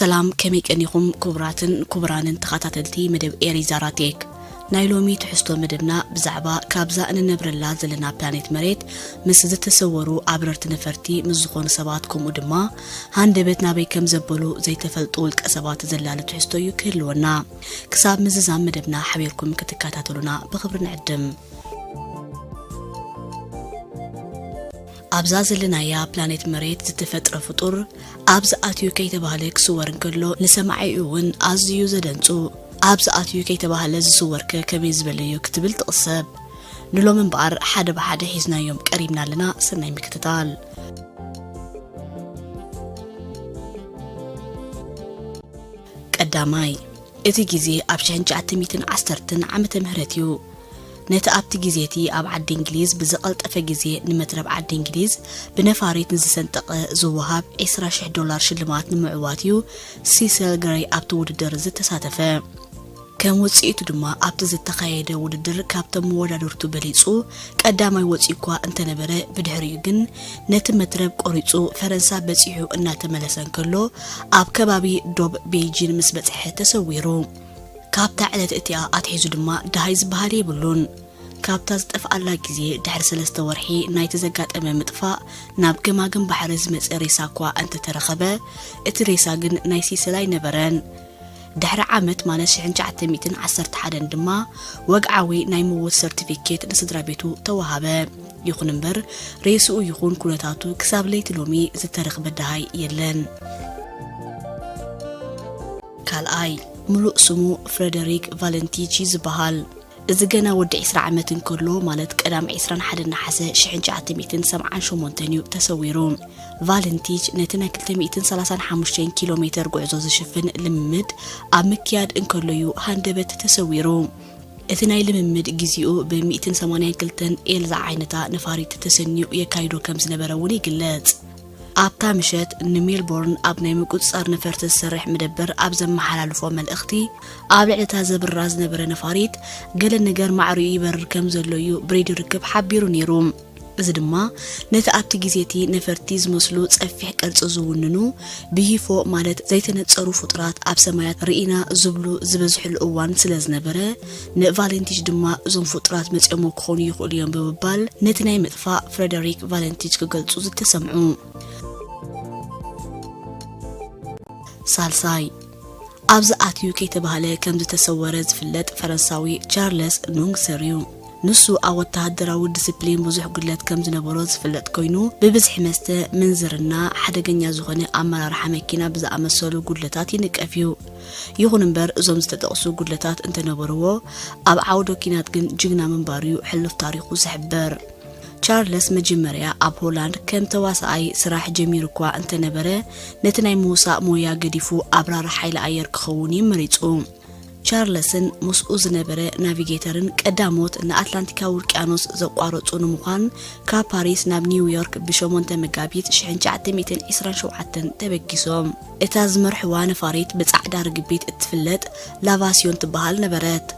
ሰላም፣ ከመይ ቀኒኹም ክቡራትን ክቡራንን ተኸታተልቲ መደብ ኤሪ ዛራቴክ? ናይ ሎሚ ትሕዝቶ መደብና ብዛዕባ ካብዛ እንነብረላ ዘለና ፕላኔት መሬት ምስ ዝተሰወሩ ኣብረርቲ ነፈርቲ ምስ ዝኾኑ ሰባት፣ ከምኡ ድማ ሃንደበት ናበይ ከም ዘበሉ ዘይተፈልጡ ውልቀ ሰባት ዘላለ ትሕዝቶ እዩ ክህልወና። ክሳብ ምዝዛም መደብና ሓቢርኩም ክትከታተሉና ብኽብሪ ንዕድም። ኣብዛ ዘለናያ ፕላኔት መሬት ዝተፈጥረ ፍጡር ኣብዚ ኣትዩ ከይተባህለ ክስወር እንከሎ፣ ንሰማዒኡ እውን ኣዝዩ ዘደንጹ። ኣብዚ ኣትዩ ከይተባህለ ዝስወርከ ከመይ ዝበለዮ ክትብል ትቕሰብ። ንሎም እምበኣር ሓደ ብሓደ ሒዝናዮም ቀሪብና ኣለና። ሰናይ ምክትታል። ቀዳማይ፣ እቲ ግዜ ኣብ ሽሕን ትሽዓተ ሚእትን ዓሰርተን ዓመተ ምህረት እዩ። ነቲ ኣብቲ ግዜ እቲ ኣብ ዓዲ እንግሊዝ ብዝቐልጠፈ ግዜ ንመትረብ ዓዲ እንግሊዝ ብነፋሪት ንዝሰንጠቐ ዝወሃብ ዕስራ ሽሕ ዶላር ሽልማት ንምዕዋት እዩ ሲሰል ግረይ ኣብቲ ውድድር ዝተሳተፈ። ከም ውጽኢቱ ድማ ኣብቲ ዝተኻየደ ውድድር ካብቶም መወዳድርቱ በሊጹ ቀዳማይ ወጺኡ እኳ እንተነበረ፣ ብድሕሪኡ ግን ነቲ መትረብ ቆሪጹ ፈረንሳ በጺሑ እናተመለሰ እንከሎ ኣብ ከባቢ ዶብ ቤይጂን ምስ በጽሐ ተሰዊሩ። ካብታ ዕለት እቲኣ ኣትሒዙ ድማ ደሃይ ዝበሃል የብሉን። ካብታ ዝጠፍኣላ ግዜ ድሕሪ ሰለስተ ወርሒ ናይቲ ዘጋጠመ ምጥፋእ ናብ ገማግም ባሕሪ ዝመጸ ሬሳ እኳ እንተተረኸበ፣ እቲ ሬሳ ግን ናይ ሲሰል ኣይነበረን። ድሕሪ ዓመት ማለት ሽሕን ትሽዓተ ሚእትን ዓሰርተ ሓደን ድማ ወግዓዊ ናይ ምውት ሰርቲፊኬት ንስድራ ቤቱ ተወሃበ። ይኹን እምበር ሬስኡ ይኹን ኩነታቱ ክሳብ ለይቲ ሎሚ ዝተረኽበ ደሃይ የለን። ካልኣይ፣ ምሉእ ስሙ ፍሬደሪክ ቫለንቲቺ ዝበሃል። እዚ ገና ወዲ ዕስራ ዓመት እንከሎ፣ ማለት ቀዳም ዕስራን ሓደን ነሓሰ ሽሕን ትሽዓተ ሚእትን ሰብዓን ሸሞንተን እዩ ተሰዊሩ። ቫለንቲች ነቲ ናይ ክልተ ሚእትን ሰላሳን ሓሙሽተን ኪሎ ሜተር ጉዕዞ ዝሽፍን ልምምድ ኣብ ምክያድ እንከሎ እዩ ሃንደበት ተሰዊሩ። እቲ ናይ ልምምድ ግዜኡ ብ ሚእትን ሰማንያን ክልተን ኤል ዝዓይነታ ነፋሪት ተሰንዩ የካይዶ ከም ዝነበረ እውን ይግለጽ። ኣብታ ምሸት ንሜልቦርን ኣብ ናይ ምቁጽጻር ነፈርቲ ዝሰርሕ መደበር ኣብ ዘመሓላልፎ መልእኽቲ፣ ኣብ ልዕሊ እታ ዘብርራ ዝነበረ ነፋሪት ገለ ነገር ማዕሪኡ ይበርር ከም ዘሎ እዩ ብሬድዮ ርክብ ሓቢሩ ነይሩ። እዚ ድማ ነቲ ኣብቲ ግዜ እቲ ነፈርቲ ዝመስሉ ጸፊሕ ቅርጺ ዝውንኑ ብሂፎ፣ ማለት ዘይተነጸሩ ፍጡራት ኣብ ሰማያት ርኢና ዝብሉ ዝበዝሕሉ እዋን ስለ ዝነበረ፣ ንቫለንቲች ድማ እዞም ፍጡራት መጺኦሞ ክኾኑ ይኽእሉ እዮም ብምባል ነቲ ናይ ምጥፋእ ፍሬደሪክ ቫለንቲች ክገልጹ ዝተሰምዑ። ሳልሳይ፣ ኣብዚ ኣትዩ ከይተባህለ ከም ዝተሰወረ ዝፍለጥ ፈረንሳዊ ቻርለስ ኑንግሰር እዩ። ንሱ ኣብ ወተሃደራዊ ዲስፕሊን ብዙሕ ጉድለት ከም ዝነበሮ ዝፍለጥ ኮይኑ፣ ብብዝሒ መስተ፣ ምንዝርና፣ ሓደገኛ ዝኾነ ኣመራርሓ መኪና ብዝኣመሰሉ ጉድለታት ይንቀፍ እዩ። ይኹን እምበር፣ እዞም ዝተጠቕሱ ጉድለታት እንተነበርዎ፣ ኣብ ዓውደ ኲናት ግን ጅግና ምንባሩ እዩ ሕሉፍ ታሪኹ ዝሕብር። ቻርለስ መጀመርያ ኣብ ሆላንድ ከም ተዋሳኣይ ስራሕ ጀሚሩ እኳ እንተነበረ፣ ነቲ ናይ ምውሳእ ሞያ ገዲፉ ኣብራሪ ሓይሊ ኣየር ክኸውን እዩ መሪጹ። ቻርለስን ምስኡ ዝነበረ ናቪጌተርን ቀዳሞት ንኣትላንቲካዊ ውቅያኖስ ዘቋረጹ ንምዃን፣ ካብ ፓሪስ ናብ ኒውዮርክ ብሸሞንተ መጋቢት ሽሕን ትሽዓተ ሚእትን ዕስራን ሸውዓተን ተበጊሶም። እታ ዝመርሕዋ ነፋሪት ብጻዕዳ ርግቢት እትፍለጥ ላቫስዮን ትበሃል ነበረት።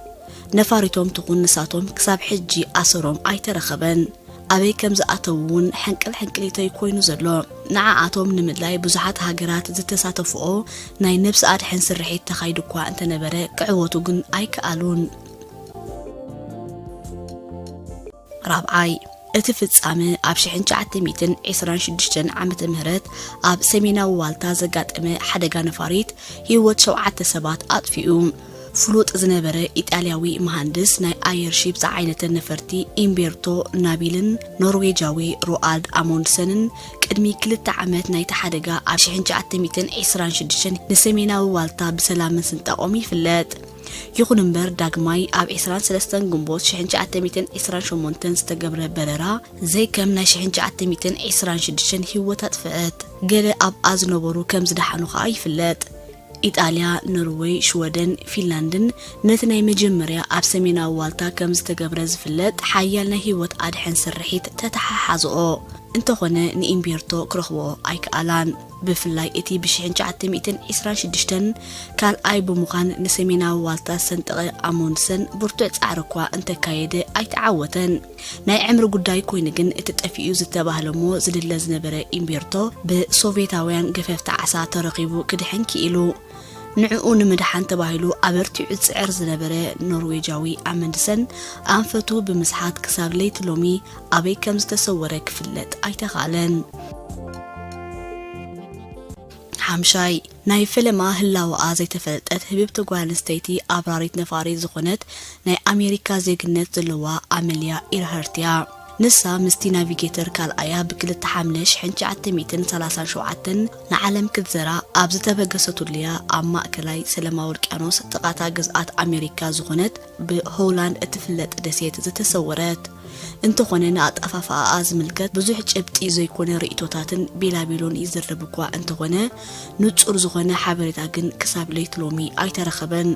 ነፋሪቶም ትኹን ንሳቶም ክሳብ ሕጂ ኣሰሮም ኣይተረኸበን። ኣበይ ከም ዝኣተዉ እውን ሕንቅል ሕንቅሊተይ ኮይኑ ዘሎ። ንዓኣቶም ንምድላይ ብዙሓት ሃገራት ዝተሳተፍኦ ናይ ነብሲ ኣድሕን ስርሒት ተኻይዱ እኳ እንተነበረ፣ ክዕወቱ ግን ኣይከኣሉን። ራብዓይ፣ እቲ ፍጻመ ኣብ ሽሕን ትሽዓተ ሚእትን ዕስራን ሽዱሽተን ዓመተ ምህረት ኣብ ሰሜናዊ ዋልታ ዘጋጠመ ሓደጋ ነፋሪት ህይወት ሸውዓተ ሰባት ኣጥፊኡ። ፍሉጥ ዝነበረ ኢጣልያዊ መሃንድስ ናይ ኣየርሺፕ ዝዓይነተን ነፈርቲ ኢምቤርቶ ናቢልን ኖርዌጃዊ ሮኣልድ ኣሞንድሰንን ቅድሚ ክልተ ዓመት ናይቲ ሓደጋ ኣብ ሽሕን ትሽዓተ ሚእትን ዕስራን ሽዱሽተን ንሰሜናዊ ዋልታ ብሰላም ምስንጣቖም ይፍለጥ። ይኹን እምበር፣ ዳግማይ ኣብ ዕስራን ሰለስተን ግንቦት ሽሕን ትሽዓተ ሚእትን ዕስራን ሸሞንተን ዝተገብረ በረራ ዘይከም ናይ ሽሕን ትሽዓተ ሚእትን ዕስራን ሽዱሽተን ህይወት ኣጥፍአት። ገለ ኣብኣ ዝነበሩ ከም ዝደሓኑ ኸኣ ይፍለጥ። ኢጣልያ፣ ኖርወይ፣ ሽወደን፣ ፊንላንድን ነቲ ናይ መጀመርያ ኣብ ሰሜናዊ ዋልታ ከም ዝተገብረ ዝፍለጥ ሓያል ናይ ህይወት ኣድሕን ስርሒት ተተሓሓዝኦ። እንተኾነ ንኢምቤርቶ ክረኽቦ ኣይከኣላን። ብፍላይ እቲ ብ ሽሕን ትሽዓተ ሚእትን ዕስራን ሽዱሽተን ካልኣይ ብምዃን ንሰሜናዊ ዋልታ ዝሰንጠቐ ኣሞንድሰን ብርቱዕ ጻዕሪ እኳ እንተካየደ ኣይተዓወተን። ናይ ዕምሪ ጉዳይ ኮይኑ ግን እቲ ጠፊኡ ዝተባህለ እሞ ዝልለ ዝነበረ ኢምቤርቶ ብሶቬታውያን ገፈፍቲ ዓሳ ተረኺቡ ክድሕን ክኢሉ። ንዕኡ ንምድሓን ተባሂሉ ኣበርቲዑ ዝጽዕር ዝነበረ ኖርዌጃዊ ኣመንድሰን ኣንፈቱ ብምስሓት ክሳብ ለይቲ ሎሚ ኣበይ ከም ዝተሰወረ ክፍለጥ ኣይተኻእለን። ሓምሻይ፣ ናይ ፈለማ ህላወኣ ዘይተፈለጠት ህብብቲ ጓል ኣንስተይቲ ኣብራሪት ነፋሪት ዝኾነት ናይ ኣሜሪካ ዜግነት ዘለዋ ኣመልያ ኢርሃርት እያ። ንሳ ምስቲ ናቪጌተር ካልኣያ ብክልተ ሓምለ ሽሕን ትሽዓተ ሚእትን ሰላሳን ሸውዓተን ንዓለም ክትዘራ ኣብ ዝተበገሰትሉያ ኣብ ማእከላይ ሰለማዊ ውቅያኖስ ጥቓታ ግዝኣት ኣሜሪካ ዝኾነት ብሆላንድ እትፍለጥ ደሴት ዝተሰወረት። እንተኾነ ንኣጠፋፍኣኣ ዝምልከት ብዙሕ ጭብጢ ዘይኮነ ርእይቶታትን ቤላቤሎን ይዝረብ እኳ እንተኾነ፣ ንጹር ዝኾነ ሓበሬታ ግን ክሳብ ለይቲ ሎሚ ኣይተረኸበን።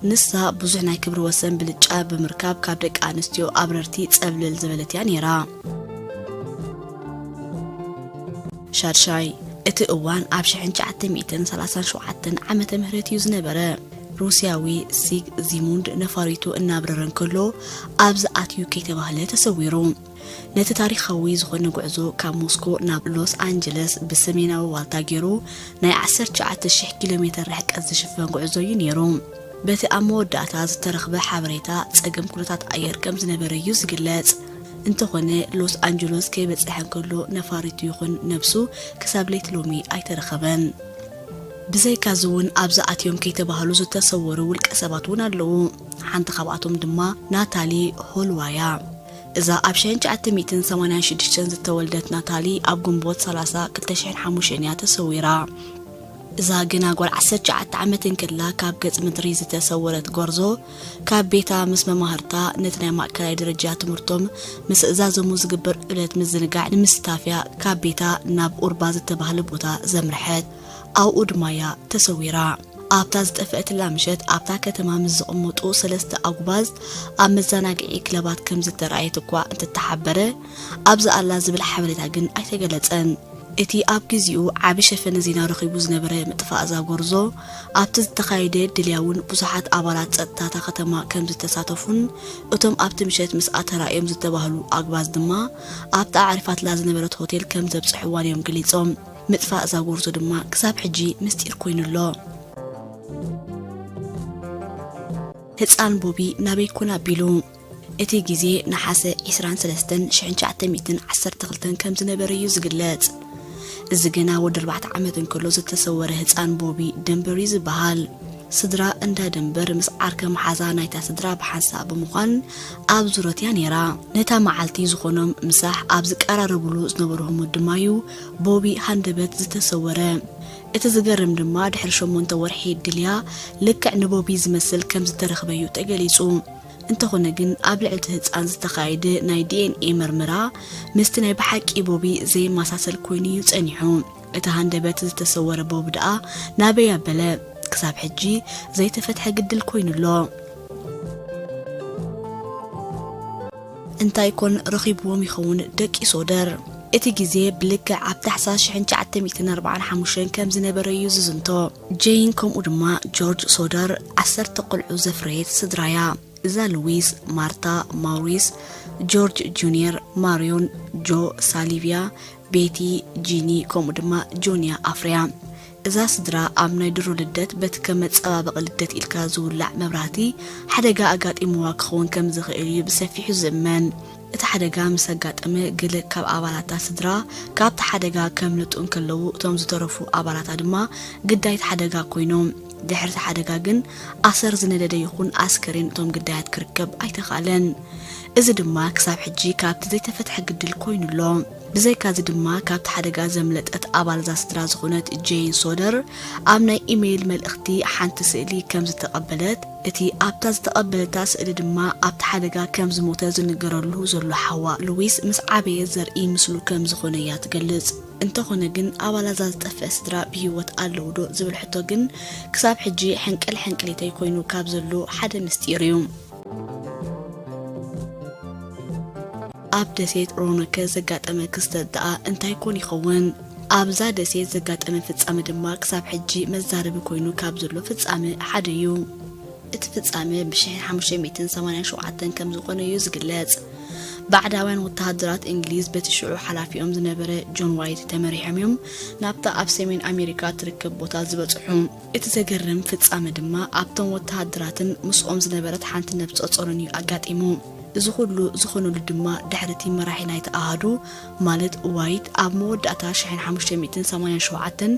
ንሳ ብዙሕ ናይ ክብሪ ወሰን ብልጫ ብምርካብ ካብ ደቂ ኣንስትዮ ኣብረርቲ ጸብለል ዝበለት እያ ነይራ። ሻድሻይ፣ እቲ እዋን ኣብ ሽሕን ትሽዓተ ሚእትን ሰላሳን ሸውዓተን ዓመተ ምህረት እዩ ዝነበረ። ሩስያዊ ሲግ ዚሙንድ ነፋሪቱ እናብረረ እንከሎ ኣብዚ ኣትዩ ከይተባህለ ተሰዊሩ። ነቲ ታሪኻዊ ዝኾነ ጉዕዞ ካብ ሞስኮ ናብ ሎስ ኣንጀለስ ብሰሜናዊ ዋልታ ገይሩ ናይ ዓሰርተ ትሽዓተ ሽሕ ኪሎ ሜተር ርሕቀት ዝሽፈን ጉዕዞ እዩ ነይሩ። በቲ ኣብ መወዳእታ ዝተረኽበ ሓበሬታ ጸገም ኩነታት ኣየር ከም ዝነበረ እዩ ዝግለጽ። እንተኾነ ሎስ ኣንጀለስ ከይበጽሐ እንከሎ ነፋሪቱ ይኹን ነብሱ ክሳብ ለይቲ ሎሚ ኣይተረኸበን። ብዘይካዚ እውን ኣብዚ ኣትዮም ከይተባህሉ ዝተሰወሩ ውልቀ ሰባት እውን ኣለዉ። ሓንቲ ካብኣቶም ድማ ናታሊ ሆልዋ እያ። እዛ ኣብ ሽሕን ትሽዓተ ሚእትን ሰማንያን ሽዱሽተን ዝተወልደት ናታሊ ኣብ ግንቦት ሰላሳ ክልተ ሽሕን ሓሙሽተን እያ ተሰዊራ። እዛ ገና ጓል ዓሰርተ ትሽዓተ ዓመት እንከላ ካብ ገጽ ምድሪ ዝተሰወረት ጎርዞ፣ ካብ ቤታ ምስ መማህርታ ነቲ ናይ ማእከላይ ደረጃ ትምህርቶም ምስ እዛዘሙ ዝግበር ዕለት ምዝንጋዕ ንምስታፍያ ካብ ቤታ ናብ ኡርባ ዝተባህለ ቦታ ዘምርሐት። ኣብኡ ድማ እያ ተሰዊራ። ኣብታ ዝጠፍአትላ ምሸት ኣብታ ከተማ ምስ ዝቕመጡ ሰለስተ ኣጉባዝ ኣብ መዘናግዒ ክለባት ከም ዝተረኣየት እኳ እንተተሓበረ፣ ኣብዚ ኣላ ዝብል ሓበሬታ ግን ኣይተገለጸን። እቲ ኣብ ግዜኡ ዓቢ ሸፈነ ዜና ረኺቡ ዝነበረ ምጥፋእ እዛ ጎርዞ፣ ኣብቲ ዝተኻየደ ድልያ እውን ብዙሓት ኣባላት ጸጥታ እታ ከተማ ከም ዝተሳተፉን እቶም ኣብቲ ምሸት ምስኣ ተራእዮም ዝተባህሉ ኣጉባዝ ድማ ኣብታ ኣዕሪፋትላ ዝነበረት ሆቴል ከም ዘብጽሕዋን እዮም ገሊጾም። ምጥፋእ እዛ ጎርዞ ድማ ክሳብ ሕጂ ምስጢር ኮይኑ ኣሎ። ህጻን ቦቢ ናበይ ኮን ኣቢሉ? እቲ ግዜ ነሓሰ ዕስራን ሰለስተን ሽሕን ትሽዓተ ሚእትን ዓሰርተ ክልተን ከም ዝነበረ እዩ ዝግለጽ። እዚ ገና ወዲ ኣርባዕተ ዓመት እንከሎ ዝተሰወረ ህጻን ቦቢ ደንበር እዩ ዝበሃል። ስድራ እንዳ ደንበር ምስ ዓርከ መሓዛ ናይታ ስድራ ብሓንሳእ ብምዃን ኣብ ዙረት እያ ነይራ። ነታ መዓልቲ ዝኾኖም ምሳሕ ኣብ ዝቀራረብሉ ዝነበሩ ህሞት ድማ እዩ ቦቢ ሃንደበት ዝተሰወረ። እቲ ዝገርም ድማ ድሕሪ ሸሞንተ ወርሒ ድልያ ልክዕ ንቦቢ ዝመስል ከም ዝተረኽበ እዩ ተገሊጹ። እንተኾነ ግን ኣብ ልዕሊ እቲ ህጻን ዝተኻየደ ናይ ዲ ኤን ኤ መርመራ ምስቲ ናይ ብሓቂ ቦቢ ዘይመሳሰል ኮይኑ እዩ ጸኒሑ። እቲ ሃንደበት ዝተሰወረ ቦቢ ደኣ ናበይ ኣበለ? ክሳብ ሕጂ ዘይተፈትሐ ግድል ኮይኑ ኣሎ። እንታይ ኮን ረኺብዎም ይኸውን ደቂ ሶደር? እቲ ግዜ ብልክዕ ኣብ ታሕሳስ ሽሕን ትሽዓተ ሚእትን ኣርባዓን ሓሙሽተን ከም ዝነበረ እዩ ዝዝንቶ። ጄይን ከምኡ ድማ ጆርጅ ሶደር ዓሰርተ ቆልዑ ዘፍረየት ስድራያ። እዛ ሉዊስ፣ ማርታ፣ ማውሪስ፣ ጆርጅ ጁኒየር፣ ማሪዮን፣ ጆ፣ ሳሊቪያ፣ ቤቲ፣ ጂኒ ከምኡ ድማ ጆንያ ኣፍርያ። እዛ ስድራ ኣብ ናይ ድሮ ልደት በቲ ከም መጸባበቒ ልደት ኢልካ ዝውላዕ መብራህቲ ሓደጋ ኣጋጢምዋ ክኸውን ከም ዝኽእል እዩ ብሰፊሑ ዝእመን። እቲ ሓደጋ ምስ ኣጋጠመ፣ ገለ ካብ ኣባላታ ስድራ ካብቲ ሓደጋ ከምልጡ እንከለዉ፣ እቶም ዝተረፉ ኣባላታ ድማ ግዳይት ሓደጋ ኮይኖም። ድሕሪ እቲ ሓደጋ ግን ኣሰር ዝነደደ ይኹን ኣስከሬን እቶም ግዳያት ክርከብ ኣይተኻእለን። እዚ ድማ ክሳብ ሕጂ ካብቲ ዘይተፈትሐ ግድል ኮይኑ ኣሎ። ብዘይካዚ ድማ ካብቲ ሓደጋ ዘምለጠት ኣባል እዛ ስድራ ዝኾነት ጄን ሶደር ኣብ ናይ ኢሜይል መልእኽቲ ሓንቲ ስእሊ ከም ዝተቐበለት፣ እቲ ኣብታ ዝተቐበለታ ስእሊ ድማ ኣብቲ ሓደጋ ከም ዝሞተ ዝንገረሉ ዘሎ ሓዋ ሉዊስ ምስ ዓበየ ዘርኢ ምስሉ ከም ዝኾነ እያ ትገልጽ። እንተኾነ ግን ኣባላት እዛ ዝጠፍአ ስድራ ብህይወት ኣለዉ ዶ ዝብል ሕቶ ግን ክሳብ ሕጂ ሕንቅል ሕንቅሊተይ ኮይኑ ካብ ዘሎ ሓደ ምስጢር እዩ። ኣብ ደሴት ሮኖከ ዘጋጠመ ክስተት ደኣ እንታይ ኮን ይኸውን? ኣብዛ ደሴት ዘጋጠመ ፍጻመ ድማ ክሳብ ሕጂ መዛረቢ ኮይኑ ካብ ዘሎ ፍጻመ ሓደ እዩ። እቲ ፍጻመ ብ1587 ከም ዝኾነ እዩ ዝግለጽ። ባዕዳውያን ወተሃደራት እንግሊዝ በቲ ሽዑ ሓላፊኦም ዝነበረ ጆን ዋይት ተመሪሖም እዮም ናብታ ኣብ ሰሜን ኣሜሪካ ትርከብ ቦታ ዝበጽሑ። እቲ ዘገርም ፍጻመ ድማ ኣብቶም ወተሃደራትን ምስኦም ዝነበረት ሓንቲ ነብሰ ጾርን እዩ ኣጋጢሙ። እዚ ኩሉ ዝኾነሉ ድማ ድሕሪ እቲ መራሒ ናይቲ ኣሃዱ ማለት ዋይት ኣብ መወዳእታ ሽሕን ሓሙሽተ ሚእትን ሰማንያን ሸውዓተን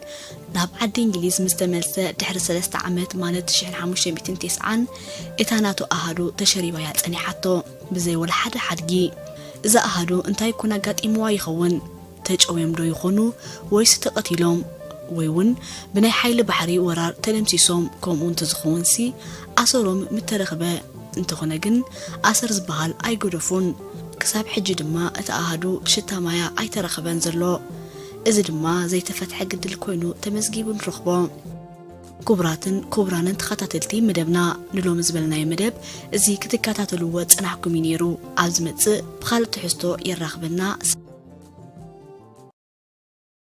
ናብ ዓዲ እንግሊዝ ምስ ተመልሰ ድሕሪ ሰለስተ ዓመት ማለት ሽሕን ሓሙሽተ ሚእትን ተስዓን እታ ናቱ ኣሃዱ ተሸሪባያ ጸኒሓቶ ብዘይ ወላ ሓደ ሓድጊ። እዛ ኣሃዱ እንታይ ኮን ኣጋጢምዋ ይኸውን? ተጨውዮም ዶ ይኾኑ ወይስ ተቐቲሎም? ወይ እውን ብናይ ሓይሊ ባሕሪ ወራር ተደምሲሶም? ከምኡ እንተዝኸውን ሲ ኣሰሮም ምተረኽበ። እንተኾነ ግን ኣሰር ዝበሃል ኣይገደፉን። ክሳብ ሕጂ ድማ እቲ ኣሃዱ ሽታ ማያ ኣይተረኽበን ዘሎ። እዚ ድማ ዘይተፈትሐ ግድል ኮይኑ ተመዝጊቡ ንረኽቦ። ክቡራትን ክቡራንን ተኸታተልቲ መደብና፣ ንሎሚ ዝበልናዮ መደብ እዚ ክትከታተልዎ ዝጸናሕኩም እዩ ነይሩ። ኣብ ዝመጽእ ብኻልእ ትሕዝቶ የራኽበና።